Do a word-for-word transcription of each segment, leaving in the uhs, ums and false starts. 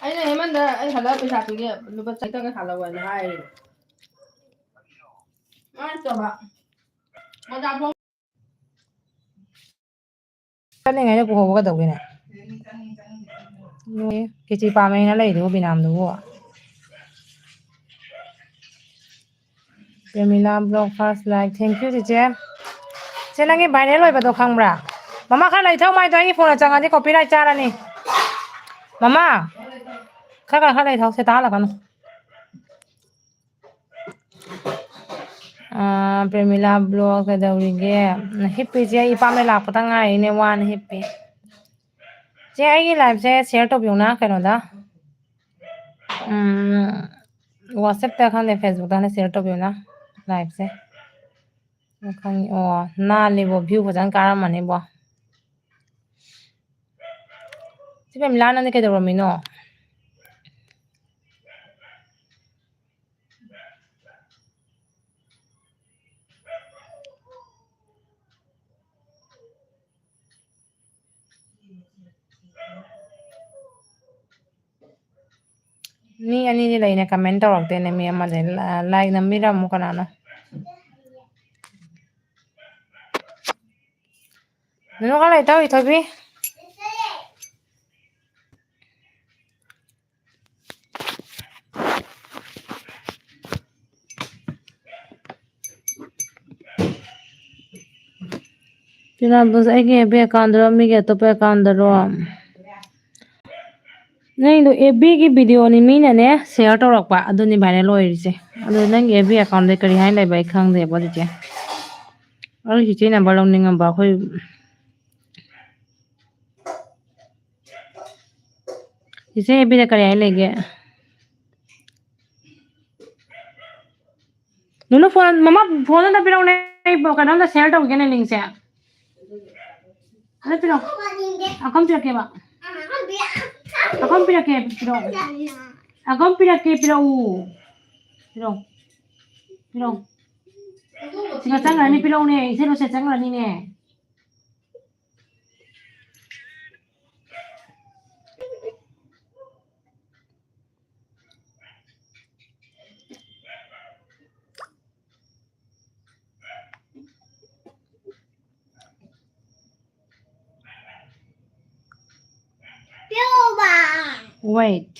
ꯑꯩꯅ ꯍꯦꯃꯟꯗ ꯑꯩ ꯍꯜꯂꯛꯑ ꯄꯩꯁꯥ ꯄꯤꯒꯦ, ꯂꯨꯄꯥ ꯆꯥꯇ꯭ꯔꯦꯠꯀ ꯁꯥꯜꯂꯛꯑꯣꯅ ꯍꯥꯏꯔꯦ꯫ ꯃꯥꯅ ꯇꯧꯕ꯫ ꯕꯖꯥꯔ ꯊꯣꯛ- ꯆꯠꯂꯤꯉꯩꯗ ꯄꯨꯍꯧꯕ ꯀꯩꯗꯧꯒꯦꯅꯦ? ꯅꯣꯏ ꯈꯦꯆꯤ ꯄꯥꯝꯃꯦꯅ ꯂꯩꯗꯨꯕꯨ ꯕꯤꯅꯥꯝꯗꯨꯕꯨ꯫ ꯄ꯭ꯔꯦꯃꯤꯂꯥ blog first like, thank you ꯆꯤꯆꯦ꯫ ꯆꯦ, ꯅꯪꯒꯤ viral ꯑꯣꯏꯕꯗꯣ ꯈꯪꯕ꯭ꯔꯥ? ꯃꯃꯥ, ꯈꯔ ꯂꯩꯊꯧ ꯃꯥꯏꯗꯣ, ꯑꯩꯒꯤ ꯐꯣꯟꯗ ꯆꯪꯉꯗꯤ copyright ꯆꯥꯔꯅꯤ꯫ ꯃꯃꯥ, ꯈꯔ ꯈꯔ ꯈꯔ ꯂꯩꯊꯧ, ꯁꯦ ꯇꯥꯍꯜꯂꯛꯀꯅꯨ꯫ ꯑꯥ, ꯄ꯭ꯔꯦꯃꯤꯂꯥ blog ꯀꯩꯗꯧꯔꯤꯒꯦ? ꯍꯤꯞꯄꯤ ꯆꯦ, ꯑꯩ ꯏꯄꯥꯝꯗ ꯂꯥꯛꯄꯗ ꯉꯥꯏꯔꯤꯅꯦ, ꯋꯥꯅ ꯍꯤꯞꯄꯤ꯫ ꯆꯦ, ꯑꯩꯒꯤ live ꯁꯦ share ꯇꯧꯕꯤꯌꯨꯅ ꯀꯩꯅꯣꯗ꯫ ꯎꯝ, WhatsApp ꯇ ꯈꯪꯗꯦ, Facebook ꯇ ꯈꯪꯗꯦ, share ꯇꯧꯕꯤꯌꯨꯅ live ꯁꯦ꯫ ꯈꯪꯉꯤ꯫ ꯑꯣ, ꯅꯥꯜꯂꯤꯕꯣ, view ꯐꯖꯅ ꯀꯥꯔꯝꯃꯅꯤꯕꯣ꯫ ꯁꯤ ꯄ꯭ꯔꯦꯃꯤꯂꯥ, ꯅꯪꯗꯤ ꯀꯩꯗꯧꯔꯝꯃꯤꯅꯣ? ꯃꯤ ꯑꯅꯤꯗꯤ ꯂꯩꯅꯦ comment ꯇꯧꯔꯛꯇꯦꯅꯦ, ꯃꯤ ꯑꯃꯗꯤ꯫ ꯂ-, like ꯅꯝꯕꯤꯔꯝꯃꯨ ꯀꯅꯥꯅꯣ? ꯅꯨꯅꯨ ꯈꯔ ꯂꯩꯊꯧ, ꯏꯊꯣꯏꯕꯤ꯫ ꯆꯤꯅꯥꯕꯨꯁ ꯑꯩꯒꯤ F B account ꯗꯔꯣ, ꯃꯤꯒꯤ ꯑꯇꯣꯞꯄ account ꯗꯔꯣ? ꯅꯪꯗꯣ F B ꯒꯤ video ꯅꯤ, ꯃꯤꯅꯅꯦ share ꯇꯧꯔꯛꯄ, ꯑꯗꯨꯅꯤ viral ꯑꯣꯏꯔꯤꯁꯦ꯫ ꯑꯗꯣ ꯅꯪꯒꯤ F B account ꯗ ꯀꯔꯤ ꯍꯥꯏꯅ ꯂꯩꯕ ꯑꯩ ꯈꯪꯗꯦꯕ, ꯆꯤꯆꯦ꯫ ꯑꯩ ꯆꯤꯆꯦ number ꯂꯧꯅꯤꯡꯉꯝꯕ ꯑꯩꯈꯣꯏ꯫ ꯆꯤꯆꯦ, F B ꯗ ꯀꯔꯤ ꯍꯥꯏ ꯂꯩꯒꯦ? ꯅꯨꯅꯨ, phone, ꯃꯃꯥ, phone ꯑꯝꯇ ꯄꯤꯔꯛꯎꯅꯦ, ꯑꯩ ꯀꯩꯅꯣꯝꯇ share ꯇꯧꯈꯤꯒꯦꯅꯦ, link ꯁꯦ꯫ ꯑꯗ ꯄꯤꯔꯛꯑꯣ꯫ ꯑꯀꯝ ꯄꯤꯔꯛꯀꯦꯕ꯫ ꯑꯀꯝ ꯄꯤꯔꯛꯀꯦ, ꯄꯤꯔꯛꯑꯣ꯫ ꯑꯀꯝ ꯄꯤꯔꯛꯀꯦ, ꯄꯤꯔꯛꯎ꯫ ꯄꯤꯔꯛꯑꯣ꯫ ꯄꯤꯔꯛꯑꯣ꯫ ꯁꯤꯒ ꯆꯪꯈ꯭ꯔꯅꯤ, ꯄꯤꯔꯛꯎꯅꯦ꯫ ꯏꯁꯩ ꯂꯣꯏꯁꯤꯜ ꯆꯪꯈ꯭ꯔꯅꯤꯅꯦ꯫ Wait.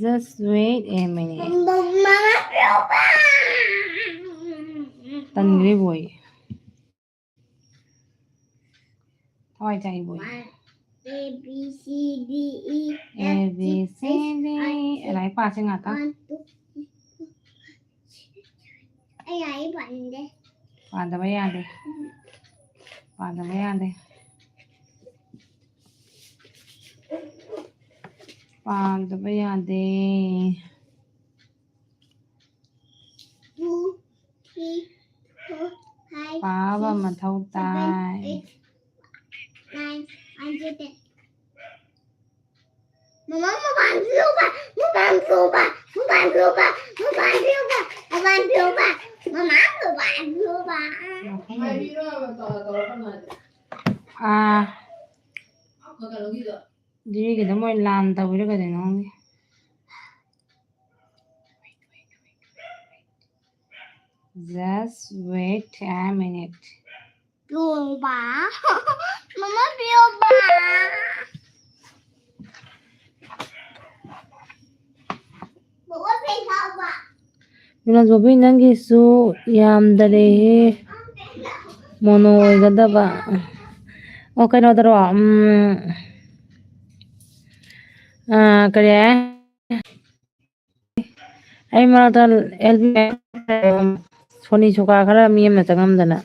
Just wait a minute. ꯇꯟꯈ꯭ꯔꯦ ꯕꯣꯏ꯫ ꯊꯋꯥꯏ ꯆꯥꯏ ꯕꯣꯏ꯫ A B C D E A B C D꯫ ꯂꯥꯏꯔꯤꯛ ꯄꯥꯁꯦ ꯉꯥꯛꯇꯪ꯫ One, two, three, four, five, six, seven, eight, nine, ten꯫ ꯄꯥꯗꯕ ꯌꯥꯗꯦ꯫ ꯄꯥꯗꯕ ꯌꯥꯗꯦ꯫ ꯄꯥꯗꯕ ꯌꯥꯗꯦ꯫ Two, three, four, five, ꯄꯥꯕ six, ꯃꯊꯧ seven, ꯇꯥꯏ꯫ Eight, nine, one, two, ten꯫ ꯃꯃꯥ, ꯃꯄꯥꯟ ꯄꯤꯌꯣꯕ, ꯃꯄꯥꯟ ꯄꯤꯌꯣꯕ, ꯃꯄꯥꯟ ꯄꯤꯌꯣꯕ, ꯃꯄꯥꯟ ꯄꯤꯌꯣꯕ, ꯃꯄꯥꯟ ꯄꯤꯌꯣꯕ, ꯃꯃꯥ, ꯃꯄꯥꯟ ꯄꯤꯌꯣꯕ꯫ ꯑꯥ꯫ ꯖꯤꯔꯤꯒꯤꯗ ꯃꯣꯏ ꯂꯥꯟ ꯇꯧꯔꯤꯔ ꯀꯩꯗꯧꯅꯣ ꯈꯪꯗꯦ꯫ Just wait a minute꯫ ꯄꯤꯌꯣꯕ꯫ ꯃꯃꯥ ꯄꯤꯌꯣꯕ꯫ ꯕꯣꯕꯣ ꯐꯦꯟ ꯊꯥꯎꯕ꯫ ꯕꯤꯅꯥꯖꯣꯕꯤ, ꯅꯪꯒꯤꯁꯨ ꯌꯥꯝꯗꯔꯦꯍꯦ꯫ ꯃꯣꯅꯣ ꯑꯣꯏꯒꯗꯕ꯫ ꯑꯣ, ꯀꯩꯅꯣꯗꯔꯣ? ꯎꯝ, ꯑꯥ, ꯀꯔꯤ ꯍꯥꯏ? ꯑꯩ ꯃꯔꯛꯇ ꯑꯦꯜ ꯕꯤ ꯁꯣꯅꯤ ꯁꯨꯀꯥ ꯈꯔ ꯃꯤ ꯑꯃꯅ ꯆꯪꯉꯝꯗꯅ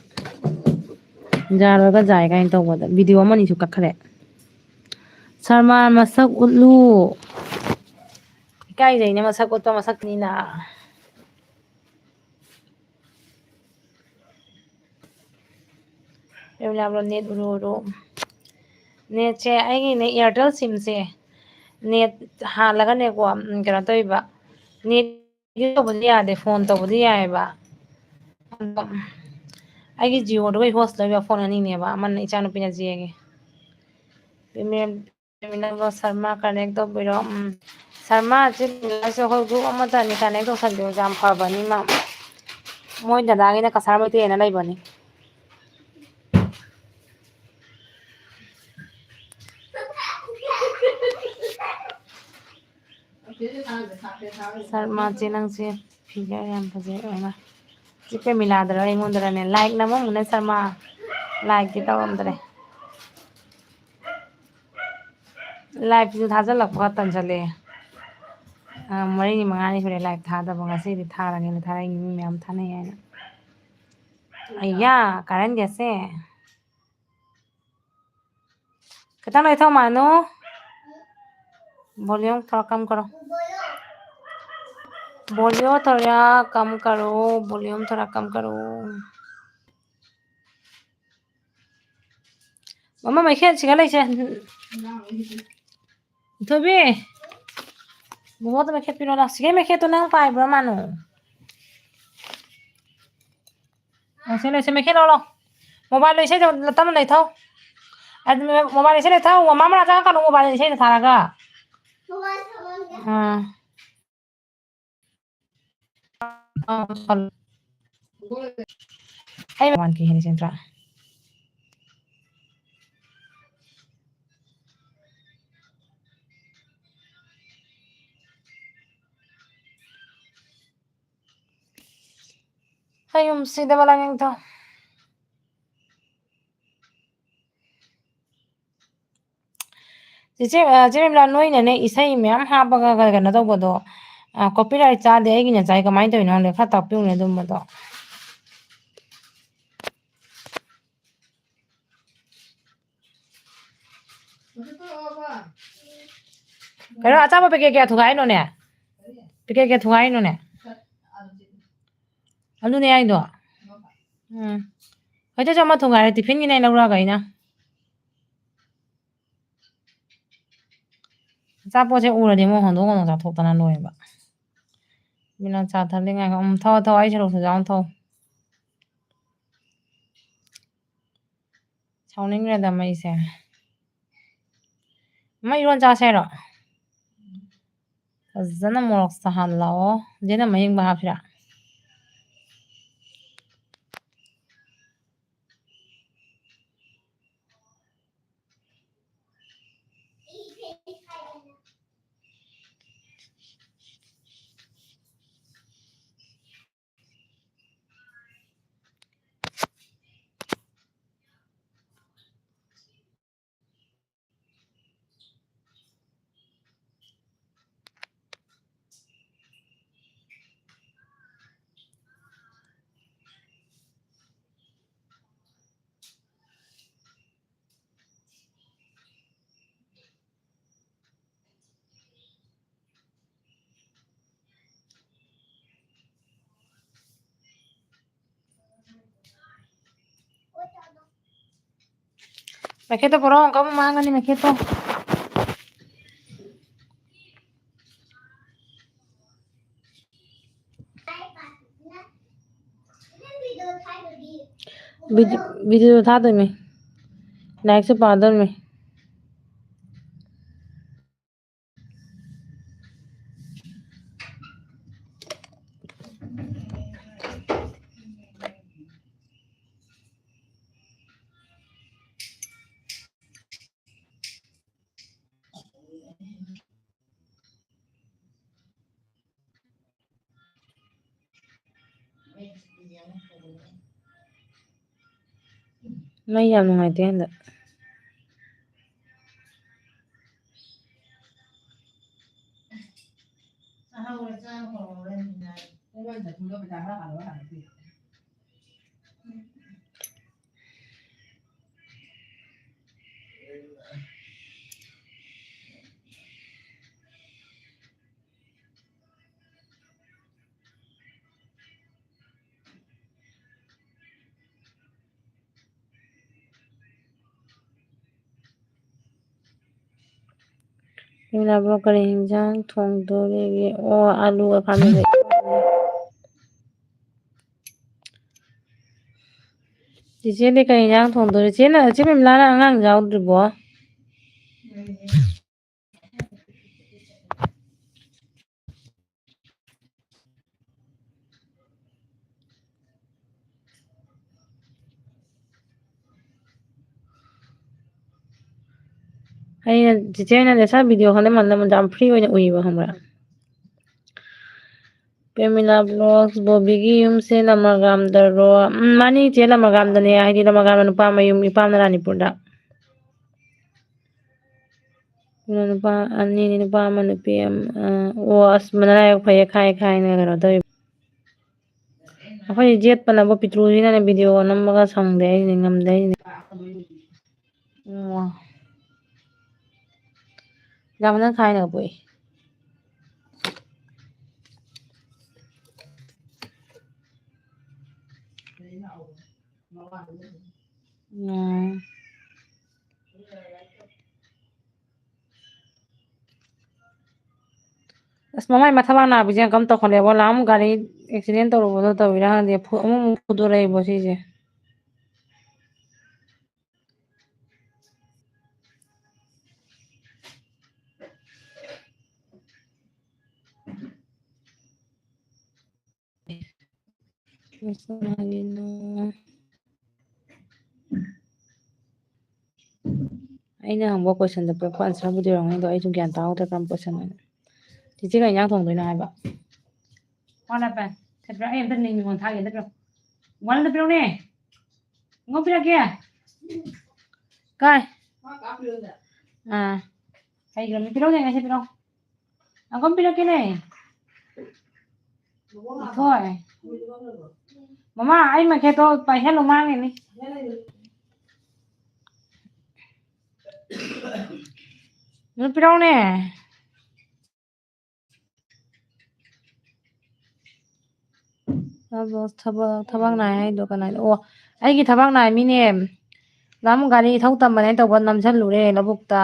ꯌꯥꯔꯣꯏꯒ ꯌꯥꯏ ꯀꯥꯏꯅ ꯇꯧꯕꯗ ꯚꯤꯗꯤꯑꯣ ꯑꯃꯅꯤꯁꯨ ꯀꯛꯈ꯭ꯔꯦ꯫ ꯁꯔꯃꯥꯟ ꯃꯁꯛ ꯎꯠꯂꯨ꯫ ꯏꯀꯥꯏꯖꯩꯅꯦ ꯃꯁꯛ ꯎꯠꯄ ꯃꯁꯛꯅꯤꯅ꯫ ꯌꯥꯕ꯭ꯔꯣ? ꯅꯦꯠ ꯎꯔꯨ ꯎꯔꯨ꯫ ꯅꯦꯠꯁꯦ ꯑꯩꯒꯤꯅꯦ, ꯏꯌꯥꯔꯇꯦꯜ ꯁꯤꯝꯁꯦ ꯅꯦꯠ ꯍꯥꯜꯂꯒꯅꯦꯀꯣ, ꯎꯝ, ꯀꯩꯅꯣ ꯇꯧꯔꯤꯕ, ꯅꯦꯠ ꯇꯧꯕꯗꯤ ꯌꯥꯗꯦ, ꯐꯣꯟ ꯇꯧꯕꯗꯤ ꯌꯥꯏꯑꯕ꯫ ꯑꯗꯣ ꯑꯩꯒꯤ ꯖꯤꯑꯣꯗꯨꯒ ꯑꯩ ꯍꯣꯁ ꯂꯧꯕ ꯐꯣꯟ ꯑꯅꯤꯅꯦꯕ, ꯑꯃꯅ ꯏꯆꯥꯅꯨꯄꯤꯅ ꯖꯤꯑꯣꯒꯤ꯫ Payment payment number Sharma connect ꯇꯧꯕꯤꯔꯣ꯫ ꯎꯝ, ꯁꯔꯃ ꯑꯁꯤ ꯑꯩꯈꯣꯏ ꯒ꯭ꯔꯨꯞ ꯑꯃꯠꯇꯅꯤ ꯀꯅꯦꯛ ꯇꯧꯁꯟꯕꯤꯔꯣ, ꯌꯥꯝ ꯐꯕꯅꯤ ꯃꯥ꯫ ꯃꯣꯏ ꯗꯗꯥꯒꯤꯅ ꯀꯁꯥꯔ ꯃꯩꯇꯩ ꯍꯥꯏꯅ ꯂꯩꯕꯅꯤ꯫ ꯁꯔꯃꯥ ꯆꯦ, ꯅꯪꯁꯦ figure ꯌꯥꯝ ꯐꯖꯩ ꯑꯣꯏꯃ꯫ ꯁꯤ ꯄ꯭ꯔꯦꯃꯤꯂꯥꯗꯔ ꯑꯩꯉꯣꯟꯗꯔꯅꯦ? Like ꯅꯝꯃꯝꯃꯨꯅꯦ ꯁꯔꯃꯥ꯫ Likeꯇꯤ ꯇꯧꯔꯝꯗ꯭ꯔꯦ꯫ Liveꯁꯨ ꯊꯥꯖꯤꯜꯂꯛꯄ ꯇꯟꯖꯜꯂꯛꯑꯦ꯫ ꯑ, ꯃꯔꯤꯅꯤ ꯃꯉꯥꯅꯤ ꯁꯨꯔꯦ live ꯊꯥꯗꯕ꯫ ꯉꯁꯤꯗꯤ ꯊꯥꯔꯒꯦꯅ ꯊꯥꯔꯛꯏꯅꯤ, ꯃꯤ ꯃꯌꯥꯝ ꯊꯥꯅꯩ ꯍꯥꯏꯅ꯫ ꯑꯌꯥ, ꯀꯥꯔꯟꯒꯦꯁꯦ꯫ खत्म नहीं था मानो। वॉल्यूम थोड़ा कम करो। वॉल्यूम थोड़ा कम करो। वॉल्यूम थोड़ा कम करो। ꯃꯃꯥ ꯃꯩꯈꯦꯠ ꯁꯤꯒ ꯂꯩꯁꯦ꯫ ꯊꯣꯏꯕꯤ, ꯕꯣꯕꯣꯗ ꯃꯩꯈꯦꯠ ꯄꯤꯔꯣ ꯂꯥꯎ꯫ ꯁꯤꯒꯩ ꯃꯩꯈꯦꯠꯇꯣ ꯅꯪ ꯄꯥꯏꯕ꯭ꯔꯣ ꯃꯥꯅꯣ? ꯑ, ꯁꯤ ꯂꯩꯁꯦ ꯃꯩꯈꯦꯠ ꯂꯧꯔꯣ꯫ ꯃꯣꯕꯥꯏꯜꯗꯣ ꯏꯁꯩꯗꯣ ꯇꯞꯅ ꯂꯩꯊꯧ꯫ ꯑꯗꯨ ꯃꯣꯕꯥꯏꯜ ꯏꯁꯩ ꯂꯩꯊꯧ꯫ ꯃꯃꯥ ꯃꯅꯥꯛ ꯆꯪꯉꯛꯀꯅꯨ, ꯃꯣꯕꯥꯏꯜ ꯏꯁꯩꯗꯣ ꯊꯥꯔꯒ꯫ ꯑꯥ꯫ ꯑꯩ ꯃꯃꯥꯟ ꯀꯩ ꯍꯦꯟꯅ ꯆꯦꯟꯗ꯭ꯔꯥ? ꯑꯩ ꯌꯨꯝ ꯁꯤꯗꯕ ꯂꯥꯡꯅꯤꯡꯊꯧ꯫ ꯆꯦꯆꯦ, ꯑ, ꯆꯦ ꯕꯤꯃꯂꯥ, ꯅꯣꯏꯅꯅꯦ ꯏꯁꯩ ꯃꯌꯥꯝ ꯍꯥꯞꯄꯒ ꯀꯩꯅꯣ ꯇꯧꯕꯗꯣ, ꯑ, copyright ꯆꯥꯗꯦ, ꯑꯩꯒꯤꯅ ꯆꯥꯏ, ꯀꯃꯥꯏꯅ ꯇꯧꯔꯤꯅꯣ ꯈꯪꯗꯦ, ꯈꯔ ꯇꯥꯛꯄꯤꯌꯨꯅꯦ ꯑꯗꯨꯝꯕꯗꯣ꯫ ꯀꯩꯅꯣ, ꯑꯆꯥꯄꯣꯠ packet ꯀꯌꯥ ꯊꯨꯒꯥꯏ ꯍꯥꯏꯅꯣꯅꯦ? Packet ꯀꯌꯥ ꯊꯨꯒꯥꯏ ꯍꯥꯏꯅꯣꯅꯦ? ꯑꯗꯨꯅꯦ ꯍꯥꯏꯗꯣ꯫ ꯎꯝ꯫ ꯍꯣꯏ, ꯆꯦꯆꯦ, ꯑꯃ ꯊꯨꯒꯥꯏꯔꯦ, tiffinꯒꯤꯅꯦ ꯑꯩ ꯂꯧꯔꯛꯑꯒ ꯑꯩꯅ꯫ ꯑꯆꯥꯄꯣꯠꯁꯦ ꯎꯔꯗꯤ ꯑꯃꯨꯛ ꯍꯣꯟꯗꯣꯛ ꯍꯣꯟꯗꯣꯛ ꯆꯥꯊꯣꯛꯇꯅ ꯂꯣꯏꯕ꯫ ꯃꯤꯅ ꯆꯥ ꯊꯛꯅꯤꯡꯉꯥꯏ꯫ ꯎꯝ, ꯊꯛꯑꯣ, ꯊꯛꯑꯣ, ꯑꯩ ꯁꯔꯨꯛꯁꯨ ꯌꯥꯎꯅ ꯊꯛꯑꯣ꯫ ꯁꯥꯎꯅꯤꯡꯈ꯭ꯔꯦꯗ ꯃꯩꯁꯦ꯫ ꯑꯃ ꯏꯔꯣꯟ ꯆꯥꯁꯦ ꯍꯥꯏꯔꯣ? ꯐꯖꯅ ꯃꯣꯔꯣꯛ ꯁꯥꯍꯜꯂꯛꯑꯣ꯫ ꯆꯦ ꯏꯅꯝꯃ, ꯑꯍꯤꯡꯕ ꯍꯥꯞꯁꯤꯔꯥ? ꯃꯩꯈꯦꯠꯇꯣ ꯄꯨꯔꯛꯑꯣ, ꯑꯃꯨꯛꯀ ꯑꯃꯨꯛ ꯃꯥꯡꯒꯅꯤ ꯃꯩꯈꯦꯠꯇꯣ꯫ ꯚꯤꯗꯤꯑꯣ ꯊꯥꯗꯣꯏꯃꯤ꯫ ꯂꯥꯏꯔꯤꯛꯁꯨ ꯄꯥꯗꯣꯏꯃꯤ꯫ ꯃꯩ ꯌꯥꯝ ꯅꯨꯡꯉꯥꯏꯇꯦ ꯍꯟꯗꯛ꯫ ꯏꯃꯥꯕꯣ ꯀꯔꯤ ꯍꯤꯟꯖꯥꯡ ꯊꯣꯡꯗꯣꯔꯤꯒꯦ? ꯑꯣ, ꯑꯂꯨꯒ ꯈꯥꯃꯦꯟꯒ꯫ ꯆꯤꯆꯦꯗꯤ ꯀꯔꯤ ꯍꯤꯟꯖꯥꯡ ꯊꯣꯡꯗꯣꯔꯤ? ꯆꯦꯅ, ꯆꯦ ꯄꯦꯝꯂꯥꯅ ꯑꯉꯥꯡ ꯌꯥꯎꯗ꯭ꯔꯤꯕꯣ? ꯑꯩꯅ ꯆꯤꯆꯦ ꯑꯣꯏꯅ ꯂꯦꯁꯥ ꯚꯤꯗꯤꯑꯣ ꯈꯪꯗꯦ ꯃꯟꯗ ꯃꯟꯗ ꯌꯥꯝ ꯐ꯭ꯔꯤ ꯑꯣꯏꯅ ꯎꯏꯌꯦꯕ, ꯈꯪꯕ꯭ꯔꯥ? ꯄ꯭ꯔꯦꯃꯤꯂꯥ ꯕ꯭ꯂꯣꯒꯁ, ꯕꯣꯕꯤꯒꯤ ꯌꯨꯝꯁꯦ ꯂꯃꯒꯥꯝꯗꯔꯣ? ꯎꯝ, ꯃꯥꯅꯤ, ꯏꯆꯦ, ꯂꯃꯒꯥꯝꯗꯅꯦ, ꯍꯥꯏꯗꯤ ꯂꯃꯒꯥꯝꯗ ꯅꯨꯄꯥ ꯃꯌꯨꯝ, ꯏꯄꯥꯝꯅ ꯔꯥꯅꯤꯄꯨꯔꯗ꯫ ꯑꯗꯨꯅ ꯅꯨꯄꯥ ꯑꯅꯤꯅꯤ, ꯅꯨꯄꯥ ꯑꯃ, ꯅꯨꯄꯤ ꯑꯃ꯫ ꯑ, ꯑꯣ, ꯑꯁ, ꯃꯅꯥ ꯌꯥꯝ ꯐꯩꯌꯦ, ꯈꯥꯏ ꯈꯥꯏꯅ ꯀꯩꯅꯣ ꯇꯧꯋꯤ꯫ ꯑꯩꯈꯣꯏ ꯌꯦꯠꯄꯅꯕꯨ ꯄꯤꯇ꯭ꯔꯨꯁꯤꯅꯅꯦ ꯚꯤꯗꯤꯑꯣ ꯅꯝꯕꯒ ꯁꯪꯗꯦ, ꯑꯩꯅꯦ ꯉꯝꯗꯦ, ꯑꯩꯅꯦ꯫ ꯎꯝ꯫ ꯌꯥꯝꯅ ꯈꯥꯏꯅ ꯄꯣꯛꯏ꯫ ꯎꯝ꯫ ꯑꯁ, ꯃꯃꯥꯏ ꯃꯊꯕꯥꯛ ꯅꯥꯕꯤꯁꯦ ꯌꯥꯝ ꯀꯝ ꯇꯧꯈꯠꯂꯦꯕꯣ꯫ ꯂꯥꯛꯑꯝ ꯒꯥꯔꯤ ꯑꯦꯛꯁꯤꯗꯦꯟ ꯇꯧꯔꯨꯕꯗꯣ ꯇꯧꯔꯤꯔꯥ ꯈꯪꯗꯦ, ꯐꯨ-, ꯑꯃꯨꯛ ꯑꯃꯨꯛ ꯐꯨꯗꯣꯔꯛꯏꯕꯣ ꯁꯤꯁꯦ꯫ ꯀꯅꯥꯒꯤꯅꯣ? ꯑꯩꯅ ꯍꯪꯕ ꯀꯣꯏꯁꯟꯗ ꯄꯤꯔꯛꯄ ꯑꯟꯁꯔꯕꯨꯗꯤ ꯑꯣꯏꯔꯝꯒꯅꯤ, ꯑꯗꯣ ꯑꯩꯁꯨ ꯒ꯭ꯌꯥꯟ ꯇꯥꯍꯧꯗ꯭ꯔꯦ ꯀꯔꯝꯕ ꯀꯣꯏꯁꯟ ꯍꯥꯏꯅ꯫ ꯆꯤꯆꯦ, ꯀꯩ ꯏꯟꯖꯥꯡ ꯊꯣꯡꯗꯣꯏꯅꯣ ꯍꯥꯏꯕ? ꯋꯥꯠꯂꯕ? ꯁꯦ ꯄꯤꯔꯛꯑꯣ, ꯑꯩ ꯑꯝꯇ ꯅꯤꯡꯉꯣꯜ ꯊꯥꯒꯦ, ꯑꯝꯇ ꯄꯤꯔꯛꯑꯣ꯫ ꯋꯥꯠꯂꯝꯗ ꯄꯤꯔꯛꯎꯅꯦ꯫ ꯅꯤꯡꯉꯣꯜ ꯄꯤꯔꯛꯀꯦ꯫ ꯀꯥꯏ? ꯑꯥ꯫ ꯍꯩꯈ꯭ꯔꯕꯅꯤ꯫ ꯄꯤꯔꯛꯎꯅꯦ, ꯉꯁꯤ ꯄꯤꯔꯛꯑꯣ꯫ ꯅꯪꯒꯝ ꯄꯤꯔꯛꯀꯦꯅꯦ꯫ ꯏꯊꯣꯏ꯫ ꯃꯃꯥ, ꯑꯩ ꯃꯈꯦꯠꯇꯣ ꯄꯥꯏꯁꯜꯂꯨ ꯃꯥꯡꯉꯤꯅꯤ꯫ ꯑꯗꯨ ꯄꯤꯔꯛꯎꯅꯦ꯫ ꯊꯕꯛ, ꯊꯕꯛ, ꯊꯕꯛ ꯅꯥꯏ ꯍꯥꯏꯗꯣ ꯀꯅꯥꯅꯣ? ꯑꯣ, ꯑꯩꯒꯤ ꯊꯕꯛ ꯅꯥꯏ ꯃꯤꯅꯦ꯫ ꯅꯍꯥꯟꯃꯨꯛ ꯒꯥꯔꯤ ꯊꯧ ꯇꯝꯕꯅꯦ ꯇꯧꯕ ꯅꯝꯁꯤꯜꯂꯨꯔꯦ ꯂꯧꯕꯨꯛꯇ꯫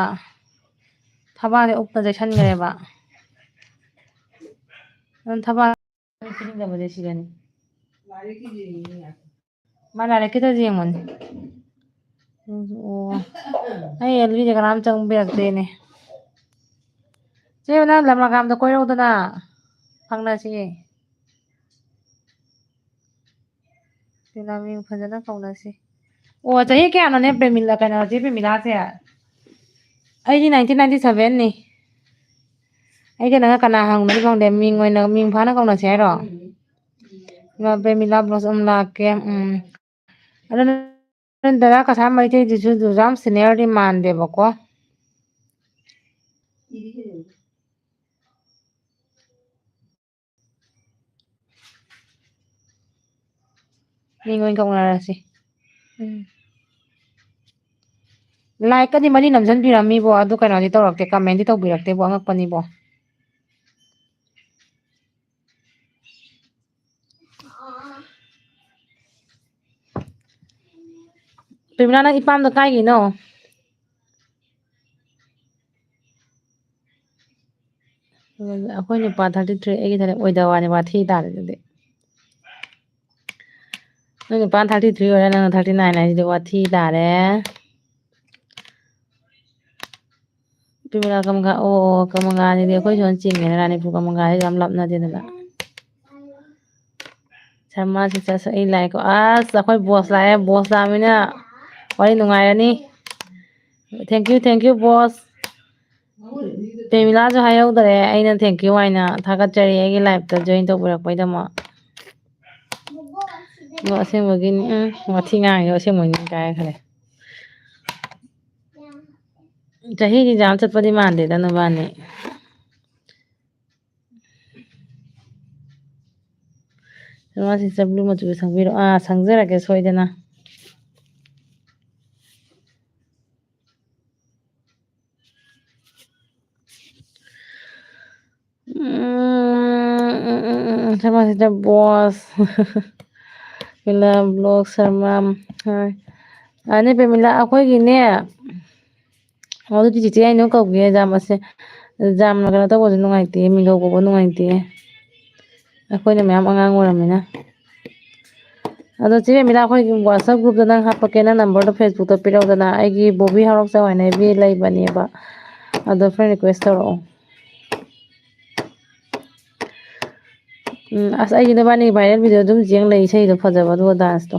ꯊꯕꯥꯛꯁꯦ ꯎꯞꯇ ꯆꯦꯠꯁꯟꯈ꯭ꯔꯦꯕ꯫ ꯑꯗꯨꯅ ꯊꯕꯥꯛ ꯄꯤꯅꯤꯡꯗꯕꯁꯦ ꯁꯤꯗꯅꯤ꯫ ꯃꯥ ꯂꯥꯏꯔꯤꯛꯀꯤꯗꯁꯨ ꯌꯦꯡꯕꯅꯤ꯫ ꯑꯣ, ꯑꯩ ꯑꯦꯜꯕꯤꯁꯦ ꯀꯅꯥꯝ ꯆꯪꯕꯤꯔꯛꯇꯦꯅꯦ꯫ ꯆꯦ, ꯅꯪ ꯂꯝꯂꯥꯀꯥꯝꯗ ꯀꯣꯏꯔꯛꯎꯗꯅ, ꯐꯪꯅꯁꯤꯌꯦ꯫ ꯁꯤꯅ ꯃꯤꯡ ꯐꯖꯅ ꯀꯧꯅꯁꯤ꯫ ꯑꯣ, ꯆꯍꯤ ꯀꯌꯥꯅꯣꯅꯦ ꯄ꯭ꯔꯦꯃꯤꯂꯥ, ꯀꯩꯅꯣ, ꯆꯦ ꯄ꯭ꯔꯦꯃꯤꯂꯥꯁꯦ? ꯑꯩꯗꯤ nineteen ninety seven ꯅꯤ꯫ ꯑꯩꯒ ꯅꯪꯒ ꯀꯅꯥ ꯍꯪꯕꯅꯣ ꯈꯪꯗꯦ, ꯃꯤꯡ ꯑꯣꯏꯅ, ꯃꯤꯡ ꯐꯥꯅ ꯀꯧꯅꯁꯤ ꯍꯥꯏꯔꯣ? ꯏꯃꯥ ꯄ꯭ꯔꯦꯃꯤꯂꯥ ꯕ꯭ꯂꯣꯁꯝ ꯂꯥꯛꯀꯦ꯫ ꯎꯝ꯫ ꯑꯗꯨ ꯅꯪ ꯗꯗꯥ ꯀꯁꯥꯔ ꯃꯩꯇꯩꯗꯨꯁꯨ ꯑꯗꯨ ꯌꯥꯝ seniorꯗꯤ ꯃꯥꯟꯗꯦꯕꯀꯣ꯫ ꯃꯤꯡ ꯑꯣꯏꯅ ꯀꯧꯅꯔꯁꯤ꯫ ꯎꯝ꯫ Likeꯀꯗꯤ ꯃꯔꯤ ꯅꯝꯖꯟꯕꯤꯔꯝꯃꯤꯕꯣ, ꯑꯗꯨ ꯀꯩꯅꯣꯗꯤ ꯇꯧꯔꯛꯇꯦ, commentꯗꯤ ꯇꯧꯕꯤꯔꯛꯇꯦꯕꯣ, ꯑꯉꯛꯄꯅꯤꯕꯣ꯫ ꯄ꯭ꯔꯦꯃꯤꯂꯥ, ꯅꯪ ꯏꯄꯥꯝꯗꯣ ꯀꯥꯏꯒꯤꯅꯣ? ꯑꯩꯈꯣꯏ ꯅꯨꯄꯥ ꯊꯥꯔꯇꯤ ꯊ꯭ꯔꯤ, ꯑꯩꯒꯤ ꯊꯥꯔꯇꯤ ꯑꯣꯏꯗ ꯋꯥꯅꯤ, ꯋꯥꯊꯤ ꯇꯥꯔꯦ ꯑꯗꯨꯗꯤ꯫ ꯅꯣꯏ ꯅꯨꯄꯥ ꯊꯥꯔꯇꯤ ꯊ꯭ꯔꯤ ꯑꯣꯏꯔꯦ, ꯅꯪꯅ ꯊꯥꯔꯇꯤ ꯅꯥꯏꯟ ꯍꯥꯏꯁꯤꯗꯤ ꯋꯥꯊꯤ ꯇꯥꯔꯦ꯫ ꯄꯤꯃꯦꯂꯥ ꯀꯃꯒꯥ, ꯑꯣ, ꯑꯣ, ꯀꯃꯒꯥꯅꯤꯗꯤ ꯑꯩꯈꯣꯏ ꯁꯣꯝ ꯆꯤꯡꯉꯦꯅ, ꯔꯥꯅꯤꯄꯨꯔ ꯀꯃꯒꯥꯁꯤꯗꯤ ꯌꯥꯝ ꯂꯥꯞꯅꯗꯦꯗꯅ꯫ ꯁꯔꯃꯥ ꯁꯤꯁꯇꯔꯁꯨ ꯑꯩ ꯂꯥꯛꯑꯦꯀꯣ꯫ ꯑꯁ, ꯑꯩꯈꯣꯏ ꯕꯣꯁ ꯂꯥꯛꯑꯦ, ꯕꯣꯁ ꯂꯥꯛꯑꯃꯤꯅ ꯋꯥꯔꯤ ꯅꯨꯡꯉꯥꯏꯔꯅꯤ꯫ Thank you, thank you, Bose. ꯄ꯭ꯔꯦꯃꯤꯂꯥꯁꯨ ꯍꯥꯏꯍꯧꯗꯔꯦ, ꯑꯩꯅ thank you ꯍꯥꯏꯅ ꯊꯥꯒꯠꯆꯔꯤ ꯑꯩꯒꯤ liveꯇ join ꯇꯧꯕꯤꯔꯛꯄꯩꯗꯃꯛ꯫ ꯑꯗꯣ ꯑꯁꯦꯡꯕꯒꯤꯅꯤ, ꯎꯝ, ꯋꯥꯊꯤ ꯉꯥꯡꯉꯤꯗꯣ ꯑꯁꯦꯡꯕꯒꯤꯅꯤ ꯀꯥꯏ ꯈꯜꯂꯦ꯫ ꯆꯍꯤꯒꯤ ꯌꯥꯝ ꯆꯠꯄꯗꯤ ꯃꯥꯟꯗꯦꯗ ꯅꯕꯥꯅꯤ꯫ ꯁꯔꯃꯥ ꯁꯤꯁꯇꯔ blue ꯃꯆꯨꯗ ꯁꯪꯕꯤꯔꯣ꯫ ꯑꯥ, ꯁꯪꯖꯔꯒꯦ ꯁꯣꯏꯗꯅ꯫ ꯎꯝ, ꯎꯝ, ꯎꯝ, ꯎꯝ, ꯎꯝ, ꯁꯔꯃꯥ ꯁꯤꯁꯇꯔ ꯕꯣꯁ꯫ ꯄ꯭ꯔꯦꯃꯤꯂꯥ ꯕ꯭ꯂꯣꯛ ꯁꯔꯃꯥ꯫ ꯍꯣꯏ꯫ ꯑꯅꯦ ꯄ꯭ꯔꯦꯃꯤꯂꯥ, ꯑꯩꯈꯣꯏꯒꯤꯅꯦ꯫ ꯑꯣ, ꯑꯗꯨꯗꯤ ꯆꯤꯆꯦ ꯑꯩꯅ ꯀꯧꯒꯦ, ꯖꯥꯝ ꯑꯁꯦ, ꯖꯥꯝꯅ ꯀꯩꯅꯣ ꯇꯧꯕꯁꯨ ꯅꯨꯡꯉꯥꯏꯇꯦ, ꯃꯤꯡꯒꯧ ꯀꯧꯕ ꯅꯨꯡꯉꯥꯏꯇꯦ꯫ ꯑꯩꯈꯣꯏꯅ ꯃꯌꯥꯝ ꯑꯉꯥꯡ ꯑꯣꯏꯔꯝꯃꯤꯅ꯫ ꯑꯗꯣ ꯆꯦ ꯔꯦꯃꯤꯂꯥ, ꯑꯩꯈꯣꯏꯒꯤ WhatsApp groupꯇ ꯅꯪ ꯍꯥꯞꯄꯛꯀꯦ, ꯅꯪ numberꯗꯣ Facebookꯇ ꯄꯤꯔꯛꯎꯗꯅ, ꯑꯩꯒꯤ ꯕꯣꯕꯤ ꯍꯔꯥꯎ ꯆꯥꯎ ꯍꯥꯏꯅꯕꯤ ꯂꯩꯕꯅꯦꯕ, ꯑꯗꯣ friend request ꯇꯧꯔꯛꯑꯣ꯫ ꯎꯝ, ꯑꯁ, ꯑꯩꯗꯤ ꯅꯕꯥꯅꯤ viral video ꯑꯗꯨꯝ ꯌꯦꯡ ꯂꯩ, ꯏꯁꯩꯗꯣ ꯐꯖꯕ ꯑꯗꯨꯒ danceꯇꯣ꯫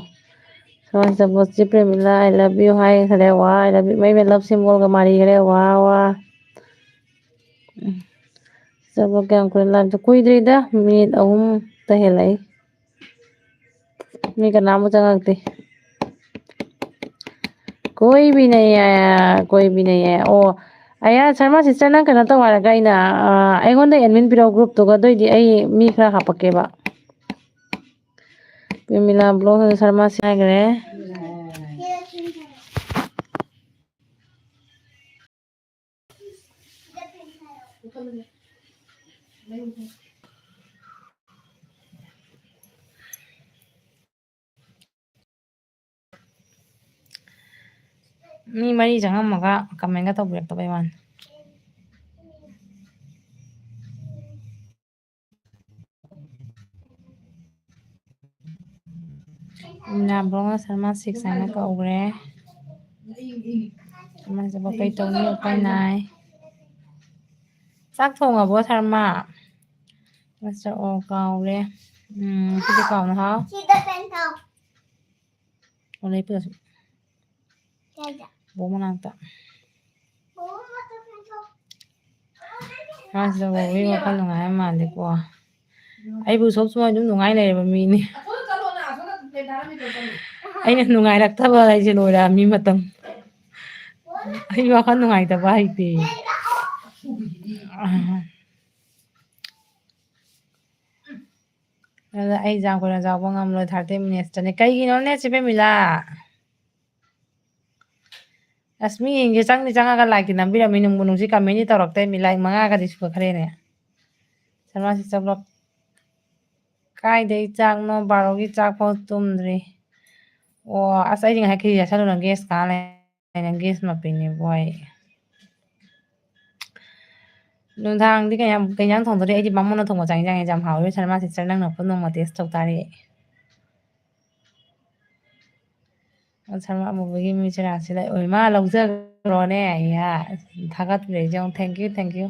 ꯁꯃꯥꯖ ꯆꯄꯣꯠꯁꯤ ꯄ꯭ꯔꯦꯃꯤꯂꯥ, I love you ꯍꯥꯏꯈ꯭ꯔꯦ, ꯋꯥ, I love you, ꯃꯩ ꯃꯩ love symbolꯒ ꯃꯥꯔꯤꯈ꯭ꯔꯦ, ꯋꯥ, ꯋꯥ꯫ ꯎꯝ, ꯆꯄꯣꯠ ꯀꯌꯥꯝ ꯀꯨꯏꯔꯦ liveꯇ? ꯀꯨꯏꯗ꯭ꯔꯤꯗ, minute ꯑꯍꯨꯝꯇ ꯍꯦꯜꯂꯛꯏ꯫ ꯃꯤ ꯀꯅꯥꯝ ꯆꯪꯉꯛꯇꯦ꯫ ꯀꯣꯏꯕꯤꯅ ꯌꯥ-, ꯀꯣꯏꯕꯤꯅ ꯌꯥ-, ꯑꯣ, ꯑꯌꯥ, ꯁꯔꯃꯥ sister, ꯅꯪ ꯀꯩꯅꯣ ꯇꯧ ꯍꯥꯏꯔꯒ ꯑꯩꯅ, ꯑ, ꯑꯩꯉꯣꯟꯗ admin ꯄꯤꯔꯛꯑꯣ groupꯇꯨꯒ, ꯑꯗꯨꯑꯣꯏꯗꯤ ꯑꯩ ꯃꯤ ꯈꯔ ꯍꯥꯞꯄꯛꯀꯦꯕ꯫ ꯄ꯭ꯔꯦꯃꯤꯂꯥ ꯕ꯭ꯂꯣꯛ ꯁꯔꯃꯥꯁꯤ ꯍꯥꯏꯈ꯭ꯔꯦ꯫ ꯃꯤ ꯃꯔꯤ ꯆꯪꯉꯝꯃꯒ commentꯀ ꯇꯧꯕꯤꯔꯛꯇꯕꯩ ꯋꯥꯅꯤ꯫ ꯅꯥꯕ꯭ꯔꯣ? ꯁꯔꯃ ꯁꯤꯛꯁ ꯍꯥꯏꯅ ꯀꯧꯈ꯭ꯔꯦ꯫ ꯁꯔꯃ ꯁꯤꯛꯁ ꯀꯩ ꯇꯧꯅꯤ? ꯎꯄꯥꯏ ꯅꯥꯏ꯫ ꯆꯥꯛ ꯊꯣꯡꯉꯕꯣ ꯁꯔꯃ? ꯃꯁꯇꯔ ꯑꯣ ꯀꯥꯎꯔꯦ꯫ ꯎꯝ, ꯁꯤꯗꯤ ꯀꯥꯎꯅ ꯍꯥꯎ꯫ ꯁꯤꯗ ꯄꯦꯟ ꯊꯥꯎ꯫ ꯑꯣ, ꯂꯩ ꯄꯨꯔꯁꯤ꯫ ꯀꯥꯏꯗ? ꯕꯣꯛ ꯃꯅꯥꯛꯇ꯫ ꯕꯣꯛ ꯃꯅꯥꯛꯇ ꯄꯦꯟ ꯊꯥꯎ꯫ ꯃꯥꯁꯤꯗ ꯕꯣꯕꯤ ꯋꯥꯈꯜ ꯅꯨꯡꯉꯥꯏꯕ ꯃꯥꯜꯂꯦꯀꯣ꯫ ꯑꯩꯕꯨ ꯁꯣꯞ ꯁꯨꯃꯥꯏ ꯑꯗꯨꯝ ꯅꯨꯡꯉꯥꯏ ꯂꯩꯔꯕ ꯃꯤꯅꯤ꯫ ꯑꯩꯅ ꯅꯨꯡꯉꯥꯏꯔꯛꯇꯕ ꯍꯥꯏꯁꯦ ꯂꯣꯏꯔꯛꯑꯕꯅꯤ ꯃꯇꯝ꯫ ꯑꯩ ꯋꯥꯈꯜ ꯅꯨꯡꯉꯥꯏꯇꯕ ꯍꯩꯇꯦ꯫ ꯑꯗ ꯑꯩ ꯌꯥꯝ ꯀꯨꯏꯅ ꯌꯥꯎꯕ ꯉꯝꯂꯣꯏ, thirty minutes ꯇꯅꯦ꯫ ꯀꯩꯒꯤꯅꯣꯅꯦ ꯆꯦ ꯄ꯭ꯔꯦꯃꯤꯂꯥ? ꯑꯁ, ꯃꯤ ꯌꯦꯡꯒꯦ ꯆꯪꯗꯤ ꯆꯪꯉꯒ like ꯇꯤ ꯅꯝꯕꯤꯔꯝꯃꯤ, ꯅꯨꯡꯕꯨ ꯅꯨꯡꯁꯤ, comment ꯇꯤ ꯇꯧꯔꯛꯇꯦ꯫ ꯃꯤ like ꯃꯉꯥꯒꯗꯤ ꯁꯨꯈ꯭ꯔꯦꯅꯦ꯫ ꯁꯔꯃ ꯁꯤꯛꯁ ꯇ block꯫ ꯀꯥꯏꯗꯩ ꯆꯥꯛꯅꯣ? ꯕꯥꯔꯣꯒꯤ ꯆꯥꯛ ꯐꯥꯎ ꯇꯨꯝꯗ꯭ꯔꯤ꯫ ꯑꯣ, ꯑꯁ, ꯑꯩꯗꯤ ꯉꯁꯥꯏ ꯈꯦꯆꯤ ꯆꯥꯁꯜꯂꯨꯔ gas ꯀꯥ ꯂꯩ꯫ ꯅꯪ gas ꯃꯄꯤꯅꯦꯕꯨ ꯑꯩ꯫ ꯅꯨꯡꯗꯥꯡꯗꯤ ꯀꯩ ꯌꯥꯝ-, ꯀꯩ ꯏꯟꯖꯥꯡ ꯊꯣꯡꯗꯣꯔꯤ? ꯑꯩꯗꯤ ꯕꯥꯃꯣꯟꯅ ꯊꯣꯡꯕ ꯆꯥꯛ ꯏꯟꯖꯥꯡ ꯌꯥꯝ ꯍꯥꯎꯋꯤ꯫ ꯁꯔꯃ ꯁꯤꯛꯁ ꯇ ꯅꯪꯅ ꯈꯨꯠ ꯅꯣꯡꯃ taste ꯇꯧ ꯇꯥꯔꯦ꯫ ꯁꯔꯃ ꯑꯃꯨꯕꯒꯤ ꯃꯤ ꯆꯔꯥꯁꯤ ꯂꯩ꯫ ꯑꯣꯏ ꯃꯥ, ꯂꯧꯖꯈ꯭ꯔꯣꯅꯦ꯫ ꯑꯩꯌꯥ, ꯊꯥꯒꯠꯄꯤꯔꯛꯏꯁꯦ ꯌꯦꯡꯉꯨ꯫ Thank you, thank you꯫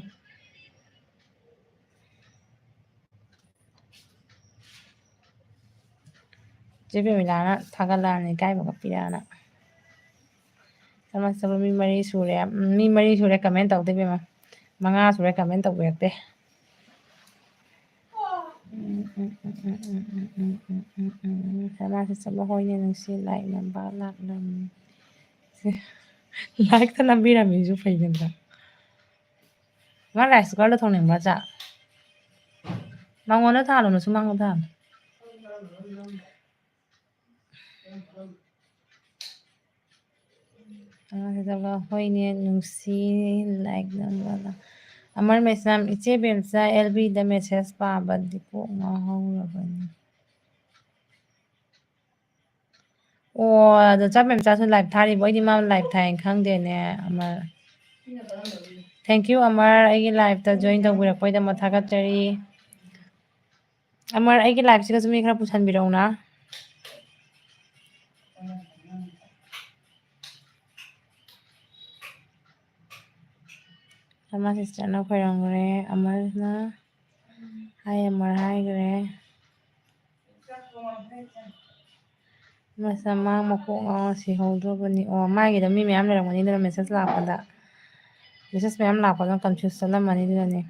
ꯆꯦ ꯄ꯭ꯔꯦꯃꯤꯂꯥꯅ ꯊꯥꯒꯠꯂꯛꯑꯅꯤ, ꯏꯀꯥꯏꯕꯒ ꯄꯤꯔꯛꯑꯅ꯫ ꯁꯔꯃ ꯁꯤꯛꯁ ꯇ block ꯃꯤ ꯃꯔꯤ ꯁꯨꯔꯦ꯫ ꯎꯝ, ꯃꯤ ꯃꯔꯤ ꯁꯨꯔꯦ comment ꯇꯧꯗꯦ, ꯏꯕꯦꯝꯃ꯫ ꯃꯉꯥ ꯁꯨꯔꯦ comment ꯇꯧꯕꯤꯔꯛꯇꯦ꯫ ꯎꯝ, ꯎꯝ, ꯎꯝ꯫ ꯁꯔꯃ ꯁꯤꯛꯁ ꯇ block ꯍꯣꯏꯅꯦ ꯅꯨꯡꯁꯤ, like ꯅꯝꯕ ꯂꯥꯛꯂꯝꯃꯤ꯫ Like ꯇ ꯅꯝꯕꯤꯔꯝꯃꯤꯁꯨ ꯐꯩ ꯅꯠꯇ꯭ꯔꯥ? ꯃꯥ rice cooker ꯗ ꯊꯣꯡꯅꯤꯡꯕ꯭ꯔꯥ ꯆꯥꯛ? ꯃꯉꯣꯟꯗ ꯊꯥꯜꯂꯨꯅꯨ, ꯁꯨꯃꯥꯡꯗ ꯊꯥꯜꯂꯨ꯫ ꯑꯉꯥꯡꯁꯤꯗ ꯍꯣꯏꯅꯦ ꯅꯨꯡꯁꯤ, like ꯅꯝꯕ꯫ ꯑꯃꯔ ꯃꯦꯁꯅꯥꯝ, ꯏꯆꯦ ꯕꯦꯝꯆꯥ L B ꯗ message ꯄꯥꯕꯗꯤ ꯀꯣꯛ ꯉꯥꯎꯍꯧꯔꯕꯅꯤ꯫ ꯑꯣ, ꯑꯗꯣ ꯆꯥ ꯃꯦꯝꯆꯥꯁꯨ live ꯊꯥꯔꯤꯕꯣ? ꯑꯩꯗꯤ ꯃꯥ live ꯊꯥꯏꯅ ꯈꯪꯗꯦꯅꯦ꯫ ꯑꯃꯔ, thank you ꯑꯃꯔ, ꯑꯩꯒꯤ live ꯇ join ꯇꯧꯕꯤꯔꯛꯄꯒꯤꯗꯃꯛ ꯊꯥꯒꯠꯆꯔꯤ꯫ ꯑꯃꯔ, ꯑꯩꯒꯤ live ꯁꯤꯒꯁꯨ ꯃꯤ ꯈꯔ ꯄꯨꯁꯟꯕꯤꯔꯛꯎꯅ꯫ ꯁꯔꯃꯥ ꯁꯤꯁꯇꯔꯅ ꯈꯣꯏꯔꯝꯈ꯭ꯔꯦ, ꯑꯃꯔꯅ ꯍꯥꯏ, ꯑꯃꯔ ꯍꯥꯏꯈ꯭ꯔꯦ꯫ ꯃꯁꯝ ꯃꯥꯡ ꯃꯀꯣꯛ ꯉꯥꯎ ꯁꯤꯍꯧꯗ꯭ꯔꯕꯅꯤ꯫ ꯑꯣ, ꯃꯥꯒꯤꯗ ꯃꯤ ꯃꯌꯥꯝ ꯂꯩꯔꯝꯒꯅꯤ, ꯑꯗꯨꯅ ꯃꯦꯁꯦꯖ ꯂꯥꯛꯄꯗ, ꯃꯦꯁꯦꯖ ꯃꯌꯥꯝ ꯂꯥꯛꯄꯗ ꯀꯟꯐ꯭ꯌꯨꯁ ꯆꯠꯂꯝꯃꯅꯤ, ꯑꯗꯨꯅꯅꯦ꯫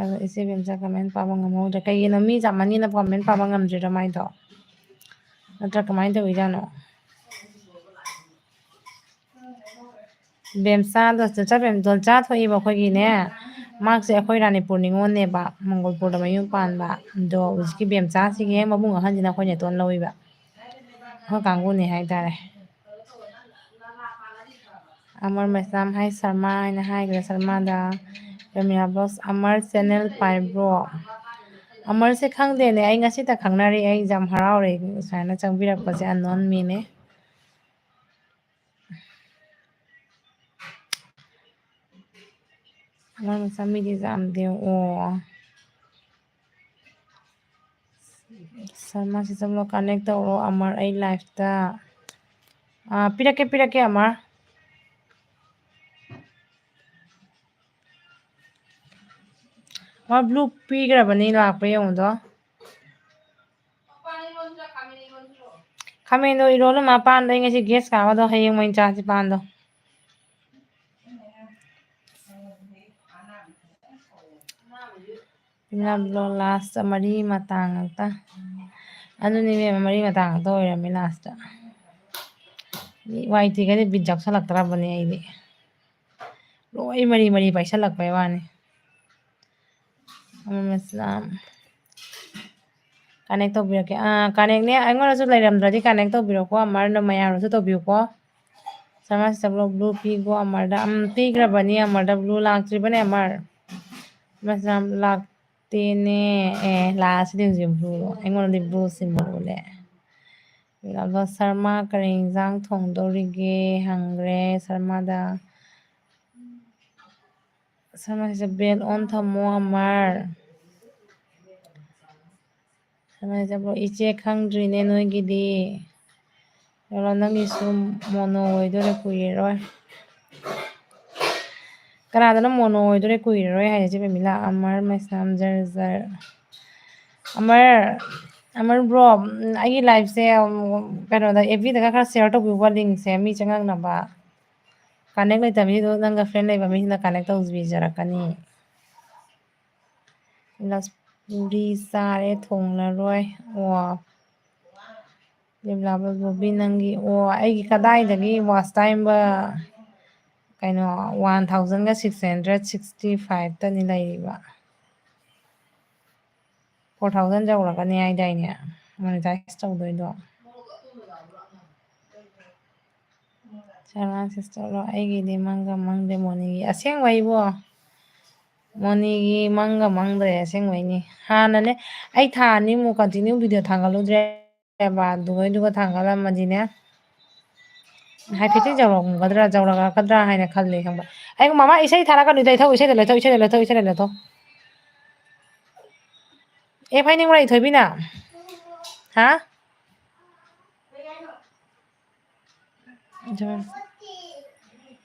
ꯑꯗꯣ ꯏꯆꯦ ꯕꯦꯝꯆꯥ ꯀꯃꯦꯟ ꯄꯥꯕ ꯉꯝꯍꯧꯗ꯭ꯔꯦ꯫ ꯀꯩꯒꯤꯅꯣ, ꯃꯤ ꯌꯥꯝꯃꯟꯒꯤꯅ ꯀꯃꯦꯟ ꯄꯥꯕ ꯉꯝꯗ꯭ꯔꯤꯔꯣ ꯃꯥꯏꯗꯣ? ꯅꯠꯇ꯭ꯔ ꯀꯃꯥꯏꯅ ꯇꯧꯔꯤꯖꯥꯠꯅꯣ? ꯕꯦꯝꯆꯥꯗꯣ, ꯆꯆꯥ ꯕꯦꯝ-, ꯗꯣꯟꯆꯥ ꯊꯣꯛꯏꯕ ꯑꯩꯈꯣꯏꯒꯤꯅꯦ, ꯃꯍꯥꯛꯁꯦ ꯑꯩꯈꯣꯏ ꯔꯥꯅꯤꯄꯨꯔ ꯅꯤꯉꯣꯜꯅꯦꯕ, ꯃꯪꯒꯣꯜꯄꯨꯔꯗ ꯃꯌꯨꯝ ꯄꯥꯟꯕ꯫ ꯑꯗꯣ ꯍꯧꯖꯤꯛꯀꯤ ꯕꯦꯝꯆꯥꯁꯤꯒꯤ ꯍꯦꯛ ꯃꯕꯨꯡ ꯑꯍꯟꯁꯤꯅ ꯑꯩꯈꯣꯏ ꯅꯦꯇꯣꯟ ꯂꯧꯏꯕ꯫ ꯑꯩꯈꯣꯏ ꯀꯥꯡꯕꯨꯅꯦ ꯍꯥꯏꯇꯥꯔꯦ꯫ ꯑꯃꯔ ꯃꯩꯁꯅꯥꯝ ꯍꯥꯏ ꯁꯔꯃꯥ ꯍꯥꯏꯅ ꯍꯥꯏꯈ꯭ꯔꯦ, ꯁꯔꯃꯥꯗ꯫ ꯔꯃꯤꯌꯥ ꯕ꯭ꯂꯣꯒꯁ, ꯑꯃꯔ ꯆꯦꯅꯦꯜ ꯄꯥꯏꯕ꯭ꯔꯣ? ꯑꯃꯔꯁꯦ ꯈꯪꯗꯦꯅꯦ, ꯑꯩ ꯉꯁꯤꯇ ꯈꯪꯅꯔꯤ꯫ ꯑꯩ ꯌꯥꯝ ꯍꯔꯥꯎꯔꯦ ꯁꯨꯃꯥꯏꯅ ꯆꯪꯕꯤꯔꯛꯄꯁꯦ, unknown ꯃꯤꯅꯦ꯫ ꯑꯃꯔ ꯃꯩꯁꯅꯥꯝ ꯃꯤꯗꯤ ꯌꯥꯝꯗꯦ꯫ ꯑꯣ꯫ ꯁꯔꯃꯥ ꯁꯤꯁꯇꯔ ꯀꯅꯦꯛ ꯇꯧꯔꯣ ꯑꯃꯔ, ꯑꯩ ꯂꯥꯏꯐꯇ꯫ ꯑꯥ, ꯄꯤꯔꯛꯀꯦ, ꯄꯤꯔꯛꯀꯦ ꯑꯃꯔ꯫ ꯑꯃꯔ ꯕ꯭ꯂꯨ ꯄꯤꯈ꯭ꯔꯕꯅꯤ, ꯂꯥꯛꯄ꯭ꯔꯥ ꯌꯦꯡꯉꯨꯗꯣ꯫ ꯈꯥꯃꯦꯟꯗꯣ ꯏꯔꯣꯜꯂꯝꯃ ꯄꯥꯟꯗꯣ, ꯑꯩ ꯉꯁꯤ ꯒꯦꯁ ꯀꯥꯒꯗꯣ, ꯍꯌꯦꯡ ꯑꯣꯏꯅ ꯆꯥꯁꯤ ꯄꯥꯟꯗꯣ꯫ ꯏꯃꯥ ꯕ꯭ꯂꯣꯒ ꯂꯥꯁꯇ ꯃꯔꯤ ꯃꯇꯥ ꯉꯥꯛꯇ꯫ ꯑꯗꯨꯅꯤ ꯏꯕꯦꯝꯃ, ꯃꯔꯤ ꯃꯇꯥ ꯉꯥꯛꯇ ꯑꯣꯏꯔꯝꯃꯤ ꯂꯥꯁꯇ꯫ ꯋꯥꯏ ꯇꯤꯒꯗꯤ ꯕꯤꯠ ꯌꯥꯎꯁꯜꯂꯛꯇ꯭ꯔꯕꯅꯦ ꯑꯩꯗꯤ꯫ ꯂꯣꯏ ꯃꯔꯤ ꯃꯔꯤ ꯄꯥꯏꯁꯜꯂꯛꯄꯩ ꯋꯥꯅꯤ꯫ ꯑꯃꯔ ꯃꯩꯁꯅꯥꯝ꯫ ꯀꯅꯦꯛ ꯇꯧꯕꯤꯔꯛꯀꯦ꯫ ꯑꯥ, ꯀꯅꯦꯛꯅꯦ, ꯑꯩꯉꯣꯟꯗꯁꯨ ꯂꯩꯔꯝꯗ꯭ꯔꯗꯤ ꯀꯅꯦꯛ ꯇꯧꯕꯤꯔꯣꯀꯣ, ꯑꯃꯔꯅ ꯃꯌꯥꯝꯅꯁꯨ ꯇꯧꯕꯤꯌꯨꯀꯣ꯫ Sharma sister blog blue ꯄꯤꯒꯣ ꯑꯃꯔꯗ꯫ ꯎꯝ, ꯄꯤꯈ꯭ꯔꯕꯅꯤ ꯑꯃꯔꯗ, ꯕ꯭ꯂꯨ ꯂꯥꯛꯇ꯭ꯔꯤꯕꯅꯦ ꯑꯃꯔ꯫ ꯃꯩꯁꯅꯥꯝ ꯂꯥꯛꯇꯦꯅꯦ꯫ ꯑꯦ, ꯂꯥꯛꯑꯁꯤꯗꯤ ꯍꯧꯖꯤꯛ ꯕ꯭ꯂꯨꯗꯣ꯫ ꯑꯩꯉꯣꯟꯗꯗꯤ ꯕ꯭ꯂꯨ ꯁꯤꯝꯕꯣꯜ ꯎꯠꯂꯦ꯫ ꯑꯗꯣ ꯁꯔꯃꯥ ꯀꯔꯤ ꯏꯟꯖꯥꯡ ꯊꯣꯡꯗꯧꯔꯤꯒꯦ ꯍꯪꯈ꯭ꯔꯦ ꯁꯔꯃꯥꯗ꯫ ꯁꯔꯃꯥ ꯁꯤꯁꯇꯔ ꯕꯦꯜ ꯑꯣꯟ ꯊꯝꯃꯣ ꯑꯃꯔ꯫ ꯁꯔꯃꯥ ꯁꯤꯁꯇꯔ ꯕ꯭ꯂꯣꯒ ꯏꯆꯦ ꯈꯪꯗ꯭ꯔꯤꯅꯦ ꯅꯣꯏꯒꯤꯗꯤ꯫ ꯀꯩꯅꯣ, ꯅꯪꯒꯤꯁꯨ ꯃꯣꯅꯣ ꯑꯣꯏꯗꯣꯔꯦ, ꯀꯨꯏꯔꯔꯣꯏ꯫ ꯀꯅꯥꯗꯅ ꯃꯣꯅꯣ ꯑꯣꯏꯗꯣꯔꯦ, ꯀꯨꯏꯔꯔꯣꯏ ꯍꯥꯏꯔꯤꯁꯦ, ꯄ꯭ꯔꯦꯃꯤꯂꯥ? ꯑꯃꯔ ꯃꯩꯁꯅꯥꯝ ꯖꯔ ꯖꯔ꯫ ꯑꯃꯔ, ꯑꯃꯔ ꯕ꯭ꯔꯣ, ꯎꯝ, ꯑꯩꯒꯤ ꯂꯥꯏꯐꯁꯦ, ꯎꯝ, ꯀꯩꯅꯣꯗ, ꯑꯦꯐ ꯕꯤꯗꯒ ꯈꯔ ꯁꯤꯌꯔ ꯇꯧꯕꯤꯌꯨꯕ, ꯂꯤꯡꯁꯦ ꯃꯤ ꯆꯪꯉꯛꯅꯕ꯫ ꯀꯅꯦꯛ ꯂꯩꯇꯕ ꯃꯤꯗꯣ ꯅꯪꯒ ꯐ꯭ꯔꯦꯟ ꯂꯩꯕ ꯃꯤꯁꯤꯡꯅ ꯀꯅꯦꯛ ꯇꯧꯕꯤꯖꯔꯛꯀꯅꯤ꯫ ꯂꯁ ꯄꯨꯔꯤ ꯆꯥꯔꯦ, ꯊꯣꯡꯂꯔꯣꯏ꯫ ꯑꯣ, ꯗꯦꯕꯂꯥꯕ ꯕꯣꯕꯤ, ꯅꯪꯒꯤ, ꯑꯣ, ꯑꯩꯒꯤ ꯀꯗꯥꯏꯗꯒꯤ ꯋꯥꯁ ꯇꯥꯏꯝꯕ, ꯀꯩꯅꯣ, ꯋꯥꯟ ꯊꯥꯎꯖꯟꯒ ꯁꯤꯛꯁ ꯍꯟꯗ꯭ꯔꯦꯠ ꯁꯤꯛꯁꯇꯤ ꯐꯥꯏꯚꯇꯅꯤ ꯂꯩꯔꯤꯕ꯫ ꯐꯣꯔ ꯊꯥꯎꯖꯟ ꯌꯧꯔꯛꯀꯅꯤ ꯍꯥꯏꯗꯥꯏꯅꯦ ꯃꯣꯅꯤꯇꯥꯏꯁ ꯇꯧꯗꯣꯏꯗꯣ? ꯁꯔꯃꯥ ꯁꯤꯁꯇꯔ, ꯑꯩꯒꯤꯗꯤ ꯃꯪꯒ ꯃꯪꯗꯦ ꯃꯣꯅꯤꯒꯤ꯫ ꯑꯁꯦꯡꯕꯩꯕꯣ? ꯃꯣꯅꯤꯒꯤ ꯃꯪꯒ ꯃꯪꯗ꯭ꯔꯦ, ꯑꯁꯦꯡꯕꯩꯅꯤ꯫ ꯍꯥꯟꯅꯅꯦ, ꯑꯩ ꯊꯥ ꯑꯅꯤꯃꯨꯛ ꯀꯟꯇꯤꯅ꯭ꯌꯨ ꯚꯤꯗꯤꯑꯣ ꯊꯥꯡꯒꯠꯂꯨꯗ꯭ꯔꯦꯕ, ꯑꯗꯨꯒꯩꯗꯨꯒ ꯊꯥꯡꯒꯠꯂꯝꯃꯗꯤꯅꯦ, ꯍꯥꯏꯐꯦꯠꯇꯤ ꯌꯧꯔꯝꯒꯗ꯭ꯔꯥ, ꯌꯧꯔꯛꯀꯗ꯭ꯔꯥ ꯍꯥꯏꯅ ꯈꯜꯂꯦ, ꯈꯪꯕ꯭ꯔꯥ? ꯑꯩ, ꯃꯃꯥ, ꯏꯁꯩ ꯊꯥꯔꯛꯀꯅꯨ, ꯂꯩꯊꯧ, ꯏꯁꯩꯗ ꯂꯩꯊꯧ, ꯏꯁꯩꯗ ꯂꯩꯊꯧ, ꯏꯁꯩꯗ ꯂꯩꯊꯧ꯫ ꯑꯦ, ꯐꯥꯏꯅꯤꯡꯕ꯭ꯔꯥ, ꯏꯊꯣꯏꯕꯤꯅ? ꯍꯥ?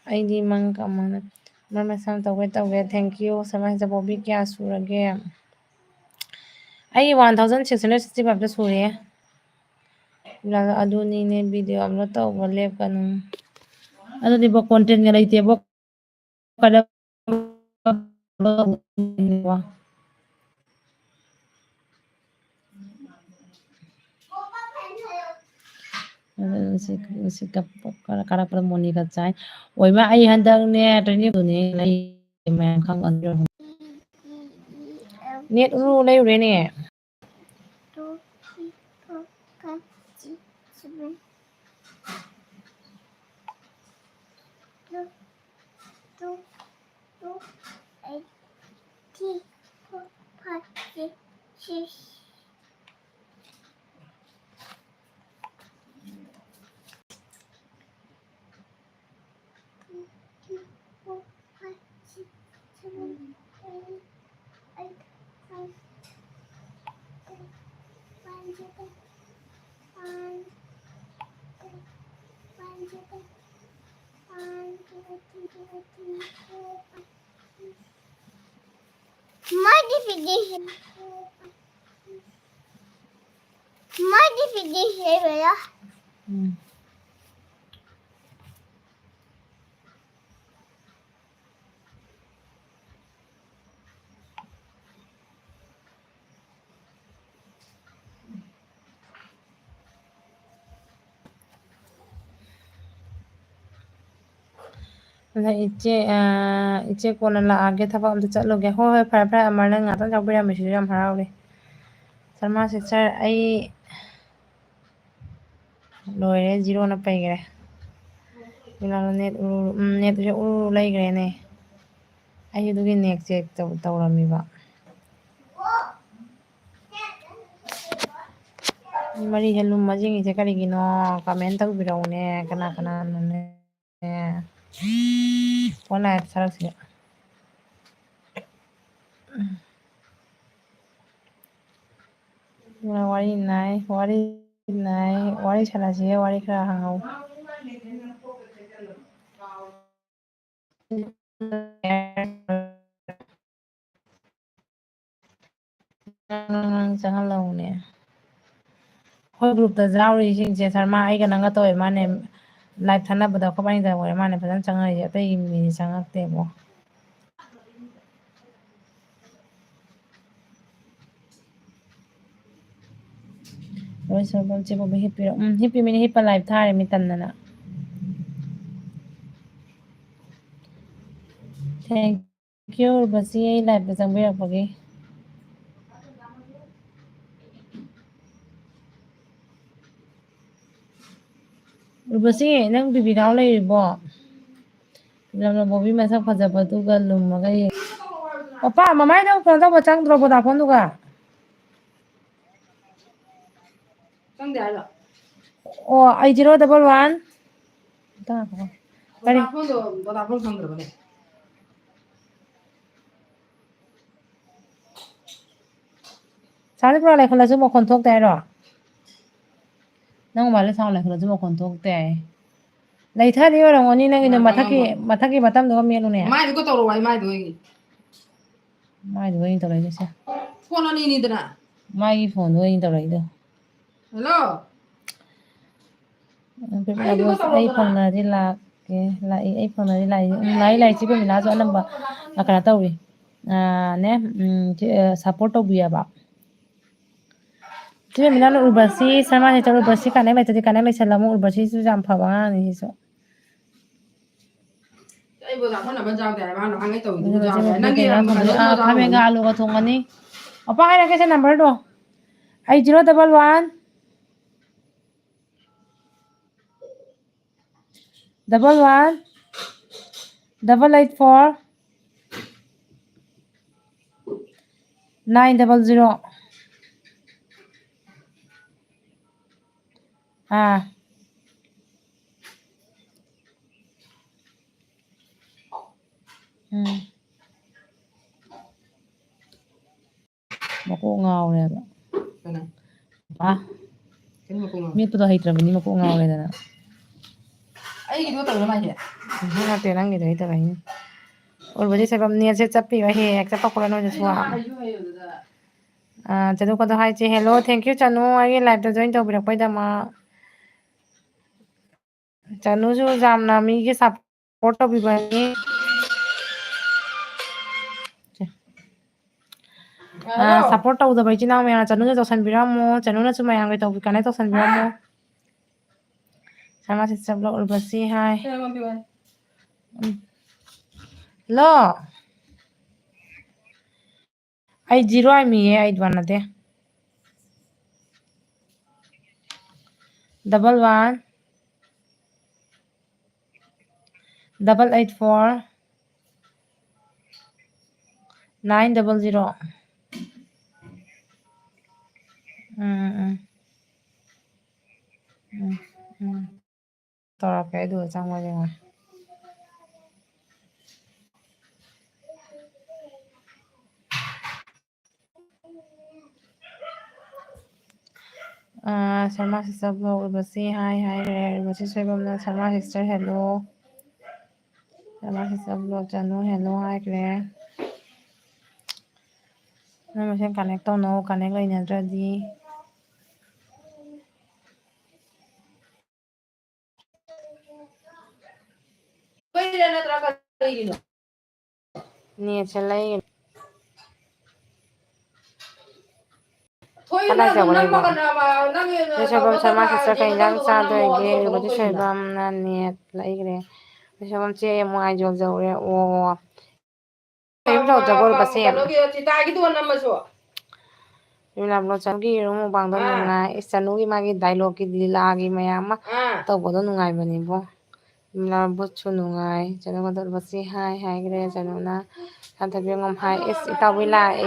ꯑꯩꯗꯤ ꯃꯪ ꯀꯃꯪꯅ ꯃꯔꯝ ꯃꯁꯥꯅ ꯇꯧꯒꯦ, ꯇꯧꯒꯦ꯫ Thank you so much꯫ Bobby, ꯀꯌꯥ ꯁꯨꯔꯒꯦ? ꯑꯩ one thousand six hundred sixty five ꯇ ꯁꯨꯔꯦ꯫ ꯑꯗꯨꯅꯤꯅꯦ, ꯚꯤꯗꯤꯑꯣ ꯑꯞꯂꯣꯗ ꯇꯧꯕ ꯂꯦꯞꯀꯅꯨ꯫ ꯑꯗꯨꯗꯤ ꯕꯣ, ꯀꯣꯟꯇꯦꯟꯒ ꯂꯩꯇꯦꯕꯣ꯫ ꯀꯔꯝꯕ ꯑꯗꯨ ꯁꯤ, ꯁꯤ ꯀꯞ-, ꯀꯥꯔꯛꯄꯗ ꯃꯣꯅꯤꯒ ꯆꯥꯏ꯫ ꯑꯣꯏꯃꯥ, ꯑꯩ ꯍꯟꯗꯛꯅꯦ, ꯇ꯭ꯋꯦꯟꯇꯤ ꯇꯨꯅꯦ ꯂꯩ, ꯃꯌꯥꯝ ꯈꯪꯉꯝꯃꯅꯤ꯫ Net ꯎꯔꯨ ꯂꯩꯔꯨꯔꯦꯅꯦ꯫ Two, three, four, five, six, seven. Two, two, two, eight, three, four, five, six, six. Two, three, four, five, six, seven, eight, eight, five, six, five, seven, five. Mari video. Mari video ya. Hmm. ꯑꯗ ꯏꯆꯦ, ꯑ, ꯏꯆꯦ ꯀꯣꯟꯅ ꯂꯥꯛꯑꯒꯦ, ꯊꯕꯛ ꯑꯝꯇ ꯆꯠꯂꯨꯒꯦ꯫ ꯍꯣꯏ, ꯍꯣꯏ, ꯐꯔꯦ, ꯐꯔꯦ꯫ ꯑꯃꯔ, ꯅꯪ ꯉꯥꯛꯇꯪ ꯌꯥꯎꯕꯤꯔꯝꯃꯤꯁꯤꯁꯨ ꯌꯥꯝ ꯍꯔꯥꯎꯔꯦ꯫ ꯁꯔꯃꯥ sister, ꯑꯩ ꯂꯣꯏꯔꯦ, ꯖꯤꯔꯣꯅ ꯄꯩꯒ꯭ꯔꯦ꯫ ꯏꯃꯥꯅ net ꯎꯔꯨ-, ꯎꯝ, net ꯁꯦ ꯎꯔꯨ ꯎꯔꯨ ꯂꯩꯒ꯭ꯔꯦꯅꯦ꯫ ꯑꯩ ꯑꯗꯨꯒꯤ net check ꯇꯧ-, ꯇꯧꯔꯝꯃꯤꯕ꯫ ꯃꯔꯤꯁꯦ ꯂꯨꯝꯃ ꯆꯤꯡꯉꯤꯁꯦ ꯀꯔꯤꯒꯤꯅꯣ? Comment ꯇꯧꯕꯤꯔꯛꯎꯅꯦ, ꯀꯅꯥ ꯀꯅꯥꯅꯣꯅꯦ? Phone ꯂꯥꯛꯑꯦ, ꯁꯥꯔꯛꯁꯤꯗ꯫ ꯋꯥꯔꯤ ꯅꯥꯏ, ꯋꯥꯔꯤ ꯅꯥꯏ, ꯋꯥꯔꯤ ꯁꯥꯟꯅꯁꯤꯌꯦ, ꯋꯥꯔꯤ ꯈꯔ ꯍꯪꯍꯧ꯫ ꯅꯪ ꯆꯪꯍꯜꯂꯧꯅꯦ꯫ ꯑꯩꯈꯣꯏ group ꯇ ꯌꯥꯎꯔꯤꯁꯤꯡꯁꯦ, ꯁꯔꯃꯥ, ꯑꯩꯒ ꯅꯪꯒ ꯇꯧꯋꯦ ꯃꯥꯅꯦ꯫ Live ꯊꯥꯅꯕꯗ ꯑꯩꯈꯣꯏꯕꯥꯅꯤꯗ ꯑꯣꯏꯔꯦ ꯃꯥꯅꯦ ꯐꯖꯅ ꯆꯪꯉꯛꯏꯁꯦ, ꯑꯇꯩ ꯃꯤꯗꯤ ꯆꯪꯉꯛꯇꯦꯕꯣ꯫ ꯂꯣꯏ ꯁꯣꯏꯕꯝ ꯆꯦꯕꯣꯕꯤ ꯍꯤꯞꯄꯤꯔꯣ? ꯎꯝ, ꯍꯤꯞꯄꯤꯃꯤꯅꯦ, ꯍꯤꯞꯄ live ꯊꯥꯔꯤꯃꯤ ꯇꯟꯗꯅ꯫ Thank you, ꯎꯔꯕꯁꯤ, ꯑꯩ live ꯇ ꯆꯪꯕꯤꯔꯛꯄꯒꯤ꯫ ꯎꯔꯕꯁꯤ, ꯅꯪ ꯕꯤꯕꯤꯅꯥꯎ ꯂꯩꯔꯤꯕꯣ? ꯂꯝꯂꯝ ꯕꯣꯕꯤ ꯃꯁꯛ ꯐꯖꯕꯗꯨꯒ ꯂꯨꯝꯃꯒ ꯌꯦꯡ-, ꯑꯣꯄꯥ, ꯃꯃꯥꯏꯗꯣ ꯀꯩꯅꯣ ꯇꯧꯕ ꯆꯪꯗ꯭ꯔꯣ Vodafoneꯗꯨꯒ? ꯆꯪꯗꯦ ꯍꯥꯏꯔꯣ? ꯑꯣ, eight zero double one꯫ ꯑꯝꯇ ꯉꯥꯏꯈꯣꯀꯣ꯫ ꯀꯔꯤ? Vodafoneꯗꯣ, Vodafone ꯐꯪꯗ꯭ꯔꯕꯅꯦ꯫ ꯁꯥꯟꯅꯄꯨꯔꯥ ꯂꯩꯈꯠꯂꯁꯨ ꯃꯈꯣꯟ ꯊꯣꯛꯇꯦ ꯍꯥꯏꯔꯣ? ꯅꯪ ꯃꯣꯕꯥꯏꯜꯗ sound ꯂꯩꯈꯠꯂꯁꯨ ꯃꯈꯣꯟ ꯊꯣꯛꯇꯦ ꯍꯥꯏ꯫ ꯂꯩꯊꯗꯤ ꯑꯣꯏꯔꯝꯒꯅꯤ ꯅꯪꯒꯤꯗꯣ, ꯃꯊꯛꯀꯤ, ꯃꯊꯛꯀꯤ ꯕꯇꯝꯗꯨꯒ ꯃꯦꯠꯂꯨꯅꯦ꯫ ꯃꯥꯏꯗꯨꯒ ꯇꯧꯔꯣ, ꯑꯩ ꯃꯥꯏꯗꯨꯒ ꯑꯩꯒꯤ꯫ ꯃꯥꯏꯗꯨꯒ ꯑꯩꯅ ꯇꯧꯔꯛꯏꯁꯦ ꯁꯦ꯫ ꯐꯣꯟ ꯑꯅꯤꯅꯤꯗꯅ꯫ ꯃꯥꯒꯤ ꯐꯣꯟꯗꯣ ꯑꯩꯅ ꯇꯧꯔꯛꯏꯗꯣ꯫ ꯍꯜꯂꯣ꯫ ꯑꯩꯗꯨꯒ ꯑꯩ ꯇꯧꯔꯣꯗꯅ꯫ ꯐꯪꯅꯗꯤ ꯂꯥꯛꯀꯦ, ꯂꯥꯛꯏ, ꯑꯩ ꯐꯪꯅꯗꯤ ꯂꯥꯛꯏ꯫ ꯎꯝ, ꯂꯥꯛꯏ, ꯂꯥꯛꯏ, ꯆꯦ ꯄ꯭ꯔꯦꯃꯤꯂꯥꯁꯨ ꯑꯅꯝꯕ, ꯑ, ꯀꯩꯅꯣ ꯇꯧꯔꯤ꯫ ꯑ, ꯅꯦ, ꯎꯝ, ꯆꯦ, ꯑ, support ꯇꯧꯕꯤꯌꯦꯕ꯫ ꯆꯦ ꯄ꯭ꯔꯦꯃꯤꯂꯥꯅ ꯎꯔꯕꯁꯤ, ꯁꯔꯃꯥꯁꯤ ꯆꯠꯂꯨꯕꯁꯤ ꯀꯥꯟꯅꯩ ꯂꯩꯇ꯭ꯔꯗꯤ ꯀꯥꯟꯅꯩ ꯂꯩꯁꯜꯂꯝꯃꯨ꯫ ꯎꯔꯕꯁꯤꯁꯨ ꯌꯥꯝ ꯐꯕ ꯑꯉꯥꯡꯅꯤ ꯁꯤꯁꯨ꯫ ꯑꯩꯕꯨ ꯑꯣꯖꯥ ꯐꯅꯕ ꯌꯥꯎꯗꯦ ꯍꯥꯏꯕ, ꯃꯥꯅ ꯍꯥꯡꯉꯩ ꯇꯧꯔꯤꯗꯨꯕꯨ ꯑꯗꯨꯒ ꯌꯥꯎꯗꯦ꯫ ꯆꯦ ꯅꯪꯒꯤ ꯄ꯭ꯔꯦꯃꯤꯂꯥ ꯀꯩꯅꯣ ꯐꯪꯗꯣꯏ-, ꯑꯥ, ꯇꯧꯔ ꯈꯥꯃꯦꯟꯒ ꯍꯧꯔꯤ꯫ ꯑꯂꯨꯒ ꯊꯣꯡꯉꯅꯤ꯫ ꯑꯄꯥ ꯍꯥꯏꯔꯛꯀꯦꯁꯦ numberꯗꯣ꯫ Eight zero double one, double one, double eight four, nine double zero꯫ ꯑꯥ꯫ ꯎꯝ꯫ ꯃꯀꯣꯛ ꯉꯥꯎꯔꯦꯕ꯫ ꯀꯅꯥ? ꯕꯥ꯫ ꯀꯩꯅꯣ ꯃꯀꯣꯛ ꯉꯥꯎ-? ꯃꯦꯠꯄꯗꯣ ꯍꯩꯇ꯭ꯔꯕꯅꯤ, ꯃꯀꯣꯛ ꯉꯥꯎꯔꯦꯗꯅ꯫ ꯑꯩꯒꯤꯗꯣ ꯇꯧꯔ ꯃꯥꯜꯂꯦ꯫ ꯎꯝ, ꯅꯠꯇꯦ, ꯅꯪꯒꯤꯗꯣ ꯍꯩꯇꯕꯩꯅꯤ꯫ ꯎꯔꯕꯗꯤ ꯁꯣꯏꯕꯝ ꯅꯦꯠꯁꯦ ꯆꯞꯄꯤꯕ ꯍꯦꯛ ꯍꯦꯛ ꯆꯞꯄꯛꯄ꯭ꯔꯥ ꯅꯣꯏꯗꯁꯨ? ꯑꯩꯅ ꯃꯥꯅ ꯍꯥꯏꯁꯨ ꯍꯩꯌꯨ ꯑꯗꯨꯗ꯫ ꯑꯥ, ꯆꯅꯨ ꯀꯗꯣ ꯍꯥꯏ ꯆꯦ, hello, thank you ꯆꯅꯨ, ꯑꯩꯒꯤ liveꯇ join ꯇꯧꯕꯤꯔꯛꯄꯩꯗꯃꯛ꯫ ꯆꯅꯨꯁꯨ ꯌꯥꯝꯅ ꯃꯤꯒꯤ support ꯇꯧꯕꯤꯕꯅꯤ꯫ ꯑꯥ, hello꯫ Support ꯇꯧꯗꯕ ꯏꯆꯤꯟ ꯏꯅꯥꯎ ꯃꯌꯥꯝ ꯆꯅꯨꯁꯨ ꯇꯧꯁꯟꯕꯤꯔꯝꯃꯣ, ꯆꯅꯨꯅꯁꯨ ꯃꯌꯥꯝꯒꯤ ꯇꯧꯕꯤ ꯀꯥꯟꯅ ꯇꯧꯁꯟꯕꯤꯔꯝꯃꯣ꯫ ꯁꯔꯃꯥꯁꯤ ꯆꯞꯂ ꯎꯔꯕꯁꯤ ꯍꯥꯏ꯫ ꯁꯦ, ꯃꯝꯕꯤ ꯋꯥꯏ꯫ ꯎꯝ꯫ Hello꯫ ꯑꯩ zero ꯍꯥꯏꯃꯤꯌꯦ, eight one ꯅꯠꯇꯦ꯫ Double one, double eight four, nine double zero꯫ ꯎꯝ, ꯎꯝ, ꯎꯝ꯫ ꯎꯝ, ꯎꯝ꯫ ꯇꯧꯔꯛꯀꯦ, ꯑꯗꯨꯒ ꯆꯪꯕ꯭ꯔꯥ ꯌꯦꯡꯉꯣ꯫ ꯁꯔꯃꯥ ꯁꯤꯁꯇꯔ ꯕ꯭ꯂꯣꯛ ꯎꯔꯕꯁꯤ ꯍꯥꯏ ꯍꯥꯏꯈ꯭ꯔꯦ꯫ ꯎꯔꯕꯁꯤ ꯁꯣꯏꯕꯝꯅ Sharma sister hello. Sharma sister block ꯆꯅꯨ ꯍꯦꯜꯂꯣ ꯍꯥꯏꯈ꯭ꯔꯦ꯫ ꯅꯣꯏ ꯃꯁꯦꯟ ꯀꯅꯦꯛ ꯇꯧꯅꯧ, ꯀꯅꯦꯛ ꯂꯩꯅꯗ꯭ꯔꯗꯤ꯫ ꯅꯦꯠꯁꯦ ꯂꯩ꯫ ꯀꯗꯥꯏ ꯆꯠꯈ꯭ꯔꯤꯕ? ꯁꯣꯏꯕꯝ ꯁꯔꯃꯥ ꯁꯤꯁꯇꯔ ꯀꯩ ꯏꯟꯖꯥꯡ ꯆꯥꯗꯣꯏꯒꯦ? ꯎꯔꯕꯗꯤ ꯁꯣꯏꯕꯝꯅ ꯅꯦꯠ ꯂꯩꯈ꯭ꯔꯦ꯫ ꯁꯣꯏꯕꯝ ꯆꯦ ꯑꯃꯨꯛ ꯉꯥꯏ ꯌꯣꯟꯖꯧꯔꯦ꯫ ꯑꯣ꯫ ꯀꯔꯤꯝ ꯇꯧꯗ꯭ꯔꯕꯣ ꯂꯨꯄꯥ ꯆꯦ ꯑꯃ? ꯕꯤꯃꯂꯥ ꯕ꯭ꯂꯣꯛ ꯆꯅꯨꯒꯤ ꯌꯦꯔꯨꯝ ꯃꯨꯛꯕꯥꯡꯗꯣ ꯅꯨꯡꯉꯥꯏ꯫ ꯏꯁ, ꯆꯅꯨꯒꯤ ꯃꯥꯒꯤ ꯗꯥꯏꯂꯣꯛꯀꯤ ꯂꯤꯂꯥꯒꯤ ꯃꯌꯥꯝ ꯑꯃ ꯇꯧꯕꯗꯣ ꯅꯨꯡꯉꯥꯏꯕꯅꯤꯕꯣ꯫ ꯕꯤꯃꯂꯥ ꯕ꯭ꯂꯣꯛꯁꯨ ꯅꯨꯡꯉꯥꯏ꯫ ꯆꯅꯨ ꯀꯗꯧꯔꯕꯁꯤ ꯍꯥꯏ ꯍꯥꯏꯈ꯭ꯔꯦ꯫ ꯆꯅꯨꯅ ꯁꯥꯟꯊꯕꯤꯔꯉꯝ ꯍꯥꯏ꯫ ꯏꯁ, ꯏꯇꯥꯎꯕꯤ ꯂꯥꯛꯑꯦ꯫